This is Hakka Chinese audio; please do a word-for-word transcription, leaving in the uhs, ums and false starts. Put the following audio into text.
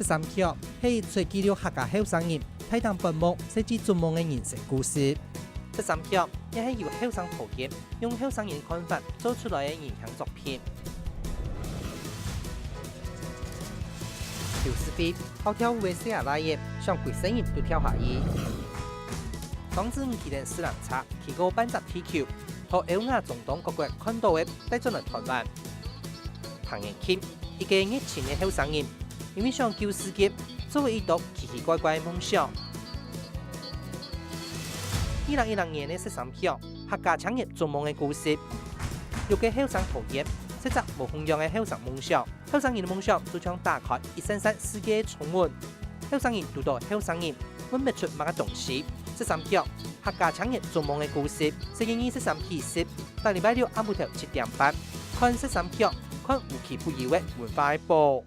十三曲係一齣記錄客家後生人大膽發夢、設計逐夢个人生故事。十三曲也係由後生陶傑用後生人看法做出來个影像作品。九十歲，好跳舞个細阿倈仔，想歸世人都跳下去。當時佢騎等四輪車，騎過半隻地球，在歐亞中東各國看到个帶轉來臺灣。 彭延慶，一個熱情个後生人，因為想救世界，做了一堆奇奇怪怪个夢想。二零一零年个十三曲，客家青年逐夢个故事。六個後生團結，設隻無共樣个後生夢想。後生人个夢想就像打開一扇扇世界个窗門。後生人堵著後生人，會搣出麼个東西？十三曲，客家青年逐夢个故事，十一月十三起勢， 逐禮拜六暗晡頭七點半，看十三曲，看無奇不有个文化个寶。